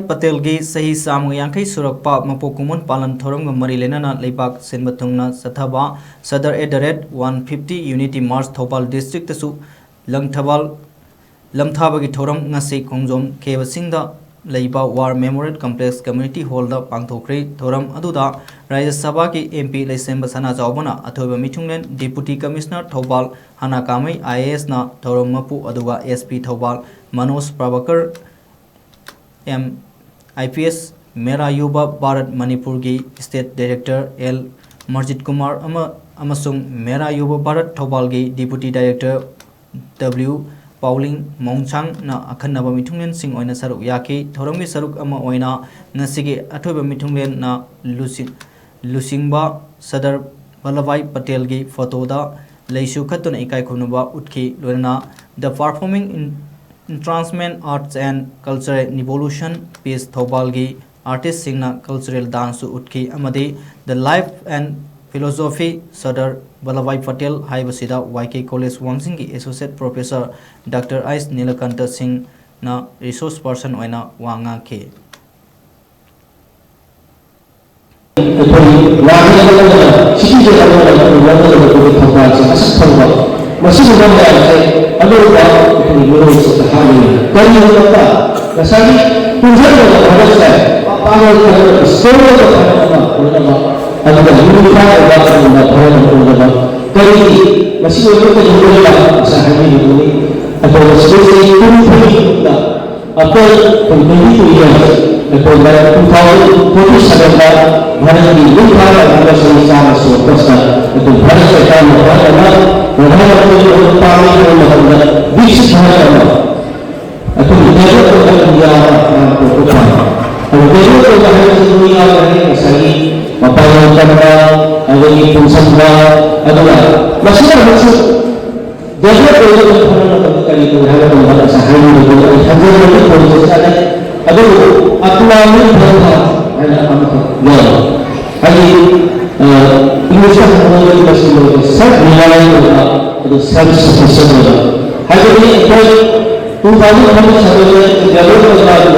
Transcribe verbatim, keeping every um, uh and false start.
ꯄꯇꯦꯜꯒꯤ ꯆꯍꯤ ꯆꯥꯝꯃꯒ ꯌꯥꯡꯈꯩ ꯁꯨꯔꯛꯄ ꯃꯄꯣꯛ ꯀꯨꯝꯑꯣꯟ ꯄꯥꯂꯟ ꯊꯧꯔꯝꯒ ꯃꯔꯤ ꯂꯩꯅꯅ ꯂꯩꯕꯥꯛ ꯁꯤꯟꯕ ꯊꯨꯡꯅ ꯆꯠꯊꯕ Sadar at the rate one fifty Unity March Thoubal districtꯇꯁꯨ Langthabal ꯂꯝꯊꯥꯕꯒꯤ ꯊꯧꯔꯝ ꯉꯁꯤ ꯈꯣꯡꯖꯣꯝ ꯈꯦꯕꯁꯤꯡꯗ ꯂꯩꯕ War Memorial Complex Community Hallꯗ ꯄꯥꯡꯊꯣꯛꯈ꯭ꯔꯦ꯫ ꯊꯧꯔꯝ ꯑꯗꯨꯗ ꯔꯥꯖ꯭ꯌ ꯁꯚꯥꯒꯤ M P ꯂꯩꯁꯦꯝꯕ ꯁꯅꯥꯖꯥꯎꯕꯅ ꯑꯊꯣꯏꯕ ꯃꯤꯊꯨꯡꯂꯦꯟ, Deputy Commissioner Thoubal ꯍꯅꯥ ꯀꯥꯃꯩ I A S ꯅ ꯊꯧꯔꯝ ꯃꯄꯨ, ꯑꯗꯨꯒ S P Thoubal Manoj Prabhakar M I P S, ꯃꯦꯔꯥ ꯌꯨꯕ ꯚꯥꯔꯠ ꯃꯅꯤꯄꯨꯔꯒꯤ State Director L ꯃꯔꯖꯤꯠ ꯀꯨꯃꯥꯔ ꯑꯃ-, ꯑꯃꯁꯨꯡ ꯃꯦꯔꯥ ꯌꯨꯕ ꯚꯥꯔꯠ ꯊꯧꯕꯥꯜꯒꯤ Deputy Director W ꯄꯥꯎꯂꯤꯡ ꯃꯣꯡꯁꯥꯡꯅ ꯑꯈꯟꯅꯕ ꯃꯤꯊꯨꯡꯂꯦꯟꯁꯤꯡ ꯑꯣꯏꯅ ꯁꯔꯨꯛ ꯌꯥꯈꯤ꯫ ꯊꯧꯔꯝꯒꯤ ꯁꯔꯨꯛ ꯑꯃ ꯑꯣꯏꯅ ꯉꯁꯤꯒꯤ ꯑꯊꯣꯏꯕ ꯃꯤꯊꯨꯡꯂꯦꯟꯅ ꯂꯨꯆꯤ-, ꯂꯨꯆꯤꯡꯕ ꯁꯔꯗꯥꯔ ꯚꯜꯂꯚꯚꯥꯏ ꯄꯇꯦꯜꯒꯤ ꯐꯣꯇꯣꯗ ꯂꯩꯁꯨ ꯀꯠꯇꯨꯅ ꯏꯀꯥꯏ ꯈꯨꯝꯅꯕ ꯎꯠꯈꯤ꯫ ꯂꯣꯏꯅꯅ The Performing In-, Entrancement Arts and Cultural Revolution Piece ꯊꯧꯕꯥꯜꯒꯤ artistꯁꯤꯡꯅ cultural danceꯁꯨ ꯎꯠꯈꯤ ꯑꯃꯗꯤ The Life and Philosophy Sardar Vallabhbhai Patel ꯍꯥꯏꯕꯁꯤꯗ Y K College ꯋꯥꯡꯖꯤꯡꯒꯤ Associate Professor Doctor H Nilakanta ꯁꯤꯡꯅ resource person ꯑꯣꯏꯅ ꯋꯥ ꯉꯥꯡꯈꯤ꯫ ꯑꯩꯈꯣꯏ ꯋꯥꯔꯤ ꯑꯃꯒ citizen ꯑꯃꯒ ꯑꯩꯈꯣꯏ ꯂꯧꯒꯗꯕ ꯑꯩꯈꯣꯏꯒꯤ ꯊꯧꯗꯥꯡꯁꯦ ꯃꯁꯛ ꯈꯪꯕ, ꯃꯁꯤꯒꯨꯝꯕ ꯃꯌꯥꯝꯁꯦ ꯑꯅꯧꯕ ꯑꯩꯈꯣꯏꯒꯤ ꯃꯤꯔꯣꯜꯁꯤꯡꯗ ꯍꯥꯞꯅꯤꯡꯉꯤ꯫ ꯀꯔꯤꯒꯤꯅꯣꯗ ꯉꯁꯥꯏꯒꯤ ꯄꯨꯟꯁꯤꯜꯂꯕ ꯊꯕꯛꯁꯦ ꯄꯥꯡꯒꯜ ꯀꯟꯕ, ꯏꯁꯣꯔꯒ ꯊꯕꯛ ꯑꯃ ꯑꯣꯏꯅꯕ, ꯑꯗꯨꯒ unify ꯑꯣꯏꯕ ꯑꯗꯨꯒꯨꯝꯕ ꯊꯕꯛ ꯑꯃ ꯑꯣꯏꯅꯕ꯫ ꯀꯔꯤꯒꯤ ꯃꯁꯤ ꯑꯣꯏꯕ ꯀꯩꯗꯧꯕ ꯂꯩꯕ ꯉꯁꯥꯏ ꯍꯥꯏꯕꯤꯔꯤꯕꯅꯤ꯫ ꯑꯩꯈꯣꯏ ꯃꯁꯤꯗꯩꯁꯤꯗꯒꯤ ꯇꯨꯡ ꯐꯨꯕꯒꯤ ꯃꯍꯨꯠꯇ ꯑꯩꯈꯣꯏ ꯇꯨꯡ ꯐꯨꯕꯒꯤ ꯇꯨꯡ ꯌꯥꯏ꯫ ꯑꯩꯈꯣꯏ ꯇꯨ ꯊꯥꯎꯖꯟ ꯐꯣꯔꯇꯤ ꯁꯚꯦꯟꯗ ꯚꯥꯔꯠꯀꯤ ꯌꯨꯝ ꯐꯥꯔꯕ ꯆꯍꯤ ꯆꯥꯝꯃ ꯁꯨꯔꯛꯄꯁꯤꯗ ꯑꯩꯈꯣꯏ ꯚꯥꯔꯠꯀꯤ ꯑꯇꯥꯡꯕ ꯚꯥꯔꯠ ꯑꯃ, ꯄ꯭ꯔꯙꯥꯟ ꯃꯟꯇ꯭ꯔꯤ ꯑꯣꯏꯕ ꯄꯥꯝꯃꯤ ꯍꯥꯏꯕ ꯃꯇꯝꯗ ꯕꯤꯛꯁꯤꯠ ꯚꯥꯔꯠ ꯑꯃ, ꯑꯩꯈꯣꯏꯒꯤ development of India ꯍꯥꯏꯅ ꯄꯣꯠꯇꯨ ꯐꯪꯉꯤ꯫ ꯑꯗꯨ develop ꯑꯣꯏꯕ ꯍꯥꯏꯕꯁꯤ ꯂꯣꯏ ꯌꯥꯎꯔꯦ꯫ ꯉꯁꯥꯏꯒꯤ ꯃꯄꯥꯡꯒꯜ ꯀꯟꯕ, ꯑꯗꯒꯤ ꯄꯨꯟꯁꯤꯟꯕ, ꯑꯗꯨꯒ ꯃꯁꯤꯗ ꯑꯃꯨꯛꯁꯨ develop ꯑꯣꯏꯕ ꯈꯪꯕ ꯃꯇꯝꯗ ꯀꯔꯤ ꯇꯧꯏ ꯍꯥꯏꯕ ꯃꯇꯝꯗ ꯉꯁꯥꯏ ꯍꯥꯏꯔꯤꯕꯗꯨ ꯑꯩ ꯍꯟꯖꯤꯟꯕꯒꯤ ꯄꯣꯠꯁꯦ ꯆꯠꯂꯦ꯫ ꯑꯗꯨꯕꯨ ꯑꯇꯨꯋꯥꯃꯤ ꯐꯟꯊꯥ ꯍꯥꯏꯅ ꯑꯃꯈꯛ ꯌꯥꯎꯔꯤ꯫ ꯍꯥꯏꯗꯤ, ꯑ, Englishꯇ ꯍꯥꯏꯔꯒꯗꯤ ꯃꯁꯤ ꯂꯣꯏꯔꯦ, self reliant ꯑꯣꯏꯕ, ꯑꯗꯨ self sufficient ꯑꯣꯏꯕ꯫ ꯍꯥꯏꯕꯗꯤ ꯑꯩꯈꯣꯏ two thousand forty seven develop ꯑꯣꯏꯕ